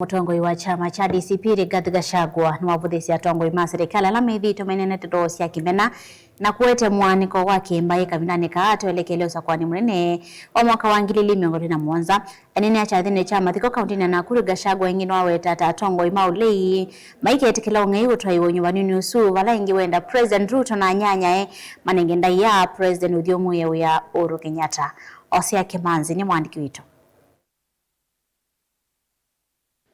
Mutongoi wa chama cha DCP Rigathi Gachagua niwavuthisya atongoi ma serikali ala methitwe menene ndeto sya kimena na kuete mwaniko wa kimbai kavinani kaa twelekele usakwani munene wa mwaka wa 2027. Anene achathini cha mathiko kaunti ya Nakuru, Gachagua ingi niwaweta ta atongoi ma ulei maiketikila ung'ei utwaiwe nyumbani usu vala ingi wenda President Ruto na anyanyae manenge ndaia President Uthio ya Uhuru Kenyatta. Osia Kimanzi ni mwandiki witu.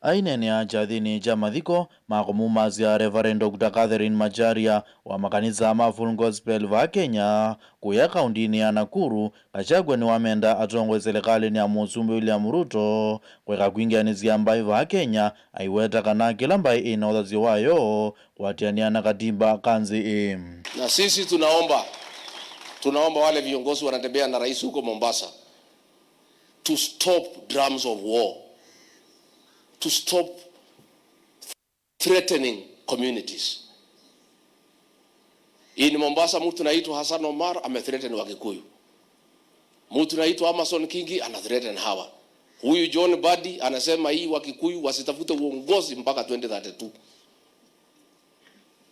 Ainene a chathini cha mathiko makumumasya Reverend Dr. Catherine Macharia wa makanisa ma Full Gospel va Kenya kuya kaunti ya Nakuru. Gachagua ni wamenda atongwe serikali ya musumbi William Ruto kweka kwingianisya mbai va Kenya, aiweta kana kila mbai ina uthasyo wayo kwatiania na katimba kanzi i. Na sisi tunaomba wale viongozi wanatembea na rais huko Mombasa to stop drums of war, to stop threatening communities. In Mombasa mtu naitwa Hassan Omar amethreaten Wakikuyu. Mtu naitwa Amason Kingi ana threaten hawa. Huyu John Mbadi anasema hii Wakikuyu wasitafute uongozi mpaka 2032.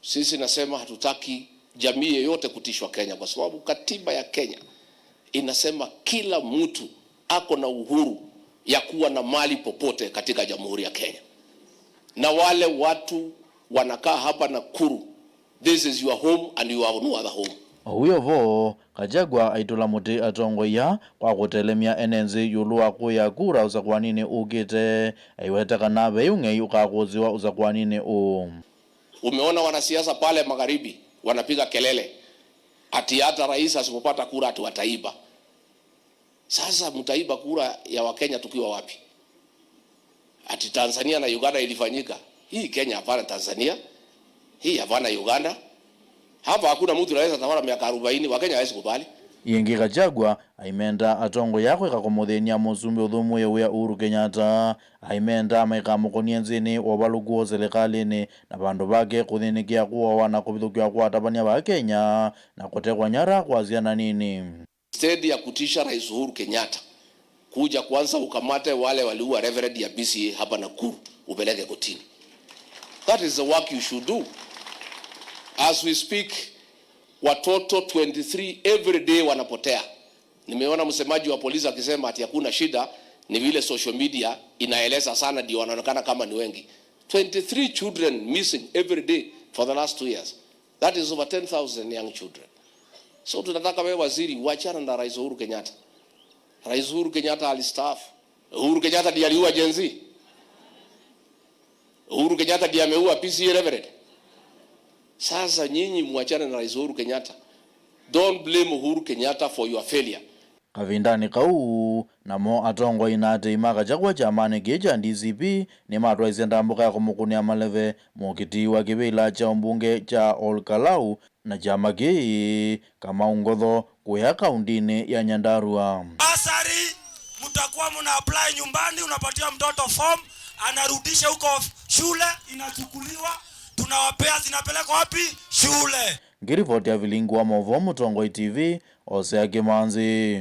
Sisi nasema hatutaki jamii yeyote kutishwa Kenya, kwa sababu katiba ya Kenya inasema kila mtu ako na uhuru ya kuwa na mali popote katika Jamhuri ya Kenya. Na wale watu wanakaa hapa Nakuru, this is your home and you have no other home. Ouyo vo Gachagua aitula muti atongoia kwa kutelemya enenzi yulu wa kuya kura usakwanini ukite, aiweta kana vei ung'ei ukakuziwa usakwanini u. Umeona wanasiasa pale magharibi wanapiga kelele ati hata rais asipopata kura ati wataiba. Sasa mtaiba kura ya Wakenya tukiwa wapi? Ati Tanzania na Uganda ilifanyika. Hii Kenya hapana Tanzania. Hii hapana Uganda. Hapa hakuna mtu anaweza tawala miaka 40, Wakenya hawezi kubali. Ingi Gachagua aimenda atongo yakwe kakumuthenia musumbi uthumuye wia Uhuru Kenyatta, aimenda maikamukonie nzini wa valukuo serikalini na vandu vake kuthinikia kuowa na kuvithukiwa kwa atavania va Kenya na kutekwa nyara kwa syana nini. Instead ya kutisha Rais Uhuru Kenyatta kuja kwanza ukamate wale waliua Reverend ya PCEA hapa Nakuru upeleke kotini. That is the work you should do. As we speak, watoto 23 every day wanapotea. Nimeona msemaji wa polisi akisema ati hakuna shida, ni vile social media inaeleza sana ndio wanaonekana kama ni wengi. 23 children missing every day for the last 2 years. That is over 10,000 young children. So tunataka wewe waziri uachane na Rais Uhuru Kenyatta. Rais Uhuru Kenyatta alistaafu. Uhuru Kenyatta ndiye aliua Gen Z. Uhuru Kenyatta ndiye ameua PCEA Reverend. Sasa nyinyi muachane na Rais Uhuru Kenyatta. Don't blame Uhuru Kenyatta for your failure. Kavindani kau namo atongoi na atei ma Gachagua chamani kii cha DCP ni matwaisye ndambuka ya kumukunia maleve mukiti wa kivila cha umbunge cha Olkalau na chama kii kama ungotho kuya kaundini ya Nyandarua. Bursary mtakuwa mna apply nyumbani, unapatia mtoto form, anarudisha huko shule, inachukuliwa, tunawapea, zinapelekwa wapi? Shule. Ngiripoti ya Vilingwa Movo, Mutongoi TV, Osea Kimanzi.